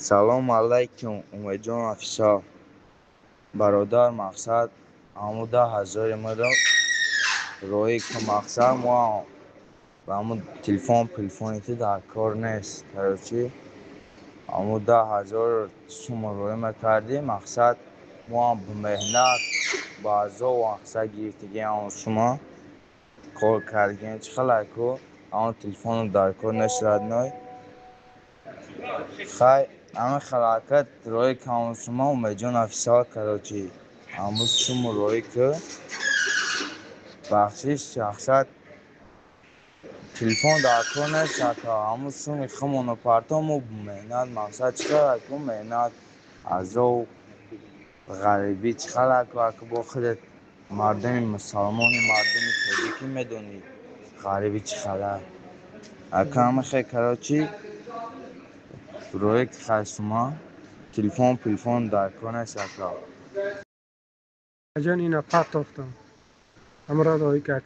Салому алайкум, Умедҷон Офисал. Бародар, мақсад, ҳамун 10 000-и маро роҳӣ ки, мақсад, мо ба ҳамун телефон пилфони ту дар кор нест. Короче, ҳамун 10 000 сума роҳӣ мекардӣ, мақсад, мо ҳам ба меҳнат, ба азоб, мақсад, гирифтагиам ҳамун сума, кор кардагиам. Чӣ хелай ку, ҳамун телефону дар кор нест, родной. Хай, ҳамин хелакат роҳӣ ки ҳамун сума, Умедҷон Офисал. Короче, ҳамун суму роҳӣ ки, бахшиш, мақсад, телефон дар кор нест, ака. Ҳамун суми хумоно парто, мо меҳнат, мақсад, чӣ хелай ку, меҳнат, азоб, ғарибӣ, чӣ хелай ку, ака, бо худат мардуми мусалмони, мардуми тоҷикӣ медонӣ, ғарибӣ чӣ хелай, ака. Ҳамин хел, короче, роҳӣ ки, хай, сума, телефон пилфон дар кор нест, ака. Ҷон, ина партофтам, ҳамро роҳӣ кард.